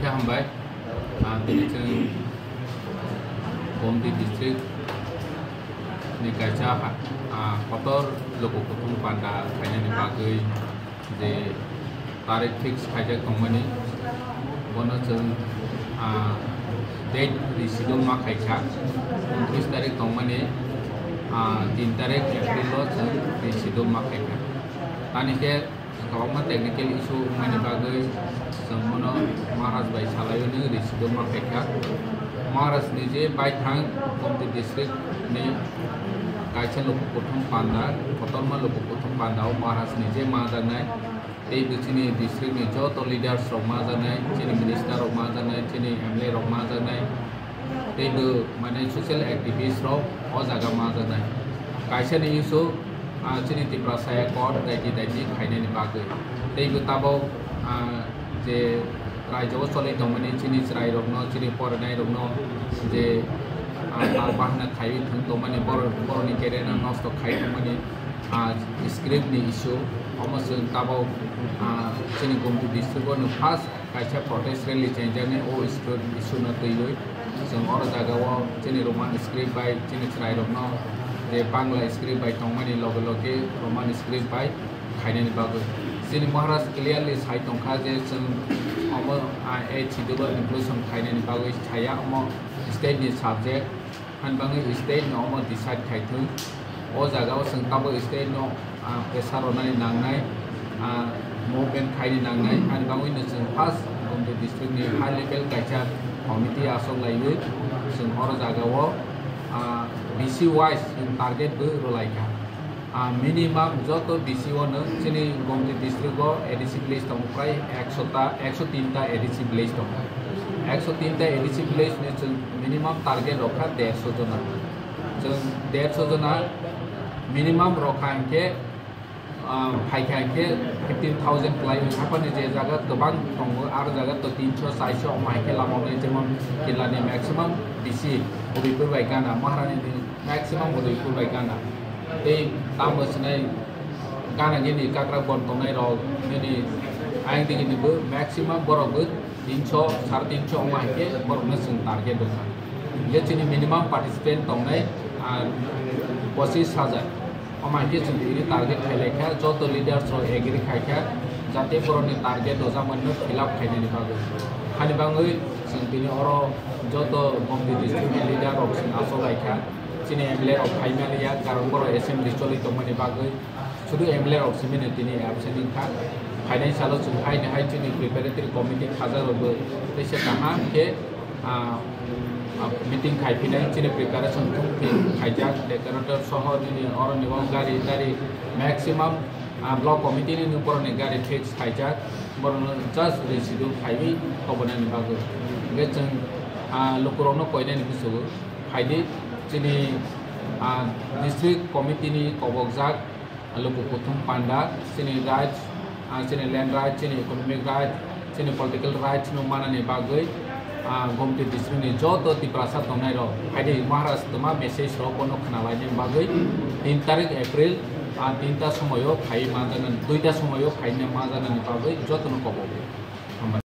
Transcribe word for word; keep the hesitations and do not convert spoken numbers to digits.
Hambai, ah, tini chwng Gomti district ni kaisa ha-, ah, kotor luku kuthum panda khainani bagwi je tarik fix khaijak tongmani, bono chwng, ah, date risido ma khaikha, untris tarik tongmani, ah, tin tarik April o chwng risido ma khaikha. Tani khe kwbangma technical issue wngmani bagwi chwng bono Maharaj bai salaiwi nw risido ma khaikha. Maharaj ni je baithang Gomti district ni kaisa luku kuthum panda, kotorma luku kuthum panda o Maharaj ni je majaknai, tei bo chini district ni joto leaders rok majaknai, chini minister rok majaknai, chini M L A rok majaknai, tei bo mane social activist rok o jaga majaknai. Kaisa ni issue, ah, chini Tiprasa Accord daiti daiti khainani bagwi. Tei bo tabok, ah, je raijao choli tongmani chini chwrai rokno, chini porinai rokno je, ah, tar bahana khaiwi thwng tongmani, borok, borokni career no nosto khai tongmani, ah, script ni issue. Omo chwng tabok, ah, chini Gomti district o no first kaisa protest rally chengjaknai o script issue no twiwi. Chwng oro jaga o chini Roman script bai chini chwrai rokno je Bangla script bai tongmani loge loge Roman script bai khainani bagwi. Chini Maharaj clearly sai tongkha je chwng omo, ah, a schedule o inclusion khainani bagwi saya, omo state ni subject. Hani bagwi state no omo decide khai thung. O jaga o chwng tabuk state no, ah, pressure rwnani nangnai, ah, movement khaini nangnai. Hani bagwi no chwng first Gomti district ni high level kaisa committee aswk laiwi chwng oro jaga o, ah, B C wise chwng target bo rwlaikha. Ah, minimum joto B C o no chini Gomti district o A D C village tongo prai ekso ta, ekso tin ta A D C village tongo. Ekso tin ta A D C village ni chwng minimum target rokha derso jona. Chwng derso jona minimum rokha hinkhe, ah, phaikha hinkhe fifteen thousand kwlai. Haphani je jaga kwbang tongo, aro jaga to tinso, charso omo hinkhe lama wngnai, jemon Killa ni maximum B C Udaipur bai gana, Maharani ni maximum Udaipur bai gana. Tei tamo sinai gana gini kakra bon tongnai rok, nini ayang digi ni bo maximum borok bo tinso, sare tinso omo hinkhe borok no chwng target rwkha. Hinkhe chini minimum participant tongnai, ah, pochis hajar. Omo hinkhe chwng tini target khailai kha, joto leaders rok agree khai kha, jate borokni target rwjakmani no fill up khainani bagwi. Hani bagwi chwng tini oro joto Gomti district ni leader rok chwng achuk lai kha. Chini M L A rok phai mani ya, karon borok assembly choli tongmani bagwi. Sudu M L A rok simi no tini absent wngkha. Phainai salo chwng haino hai chini preparatory committee khajak rokbo teisa kaham khe, ah, ah, meeting khai phinai chini preparation thung phi khaijak, decorator soho nini oroni o gari tari maximum, ah, block committee ni borokni gari fix khaijak, borokno just risidu khaiwi kobonani bagwi. Hingkhe chwng, ah, lukurokno koinani kuchugo phaidi chini, ah, district committee ni kobokjak luku kuthum panda, chini rights, ah, chini land rights, chini economic rights, chini political rights no manani bagwi, ah, Gomti district ni joto Tiprasa tongnai rok, phaidi Maharaj toma message rok bono khna laini bagwi tin tarik April, ah, tinta somoyo phai manjaknani, duita somoyo phaina manjaknani bagwi jotono kobo.